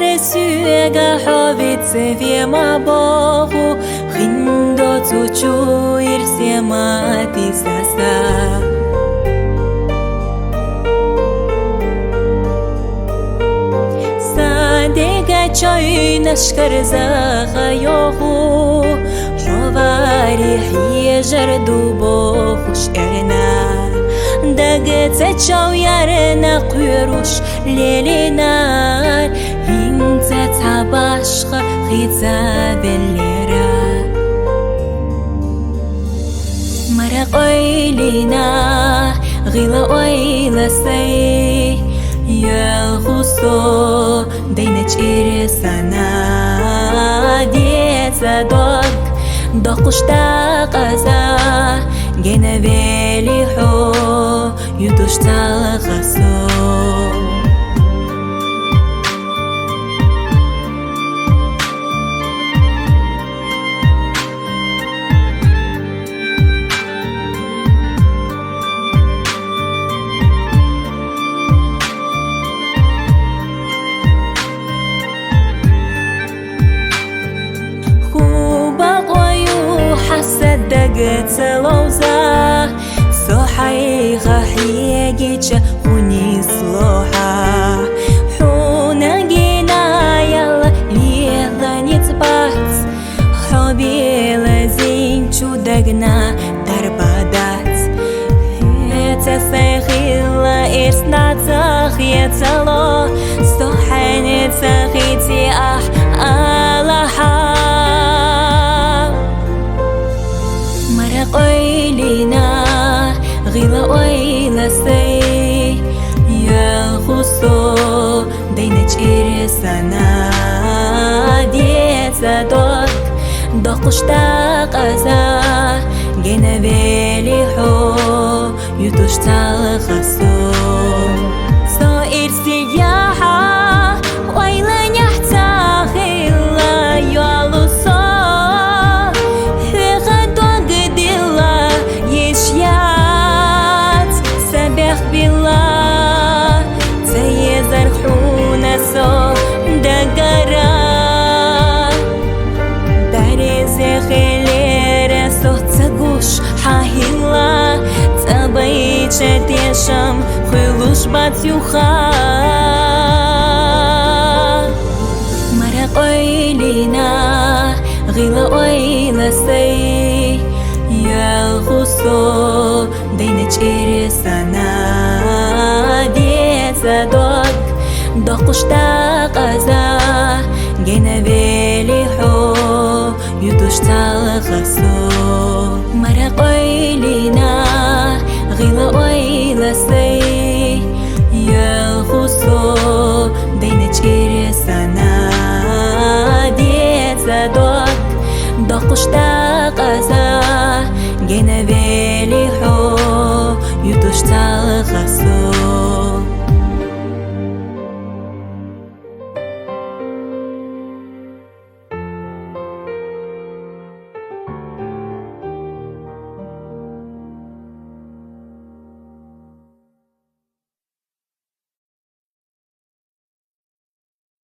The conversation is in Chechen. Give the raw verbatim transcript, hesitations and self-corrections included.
Ресуега хьовица вема боху, хиндо цучу ирсема тисаса. Садега чойнашкар заха йоху, хьовари хьежар дубохуш эрна. Дагца чов ярна къуьруш лелинар, винца цхьа башха хица веллера. Маракъойлина гъила ойла сай, ялхусо дайна чӀирсана деца дог, докъушта къаза гена вели хьо. Ютуш цалхасо. Ху бакъою хьасадаг цаловза, со хьайга хьегича хунис лоха. Хьуна гинаял лела ницбац, хьо бела зинчу дагна дарбадац. Хьеца сай хила эрсна цахецало, со хьенеца хити ахь Аллахьа. Маракъойлина гъила ойла сай, ялхусо дайна чӀирсана деца дог, докъушта къаза гена вели хьо. Ютуш цалхасо. Со ирсияхьа ойла няхьца хила йолусо, хьуьга дог дила йиш яц, сабех била. Ца езар хьуна со дагара. Дарезе хелера со ца гуш хьахила, цӀабайча тешам хуьлуш бац юха. Маракъойлина гъила ойла сай, ялхусо дайна чӀирсана деца дог, докъушта къаза гена вели хьо. Ютуш цалхасо. Маракъойлина гъила ойла сай, ялхусо дайна чӀирсана деца дог, докъушта къаза гена вели хьо. Ютуш цалхасо.